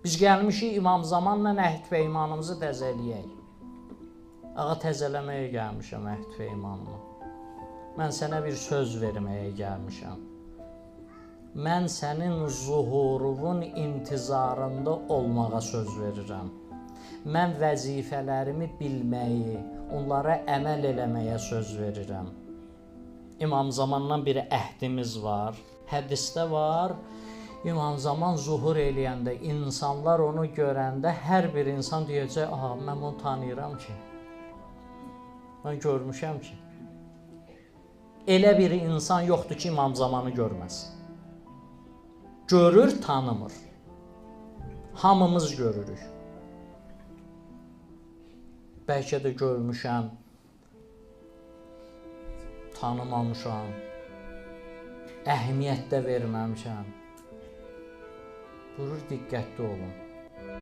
Biz gəlmişik İmam Zamanla əhd və imanımızı təzələyək. Ağa, təzələməyə gəlmişəm əhd və imanımı. Mən sənə bir söz verməyə gəlmişəm. Mən sənin zuhurunun intizarında olmağa söz verirəm. Mən vəzifələrimi bilməyi, onlara əməl eləməyə söz verirəm. İmam Zamandan bir əhdimiz var. Hədisdə var. İmam Zaman zuhur eləyəndə, insanlar onu görəndə hər bir insan deyəcək, aha, mən bunu tanıyıram ki, mən görmüşəm ki. Elə bir insan yoxdur ki, İmam Zamanı görməz. Görür, tanımır. Hamımız görürük. Bəlkə də görmüşəm, tanımamışam, əhəmiyyət də verməmişəm. Buyurur, diqqətli olun.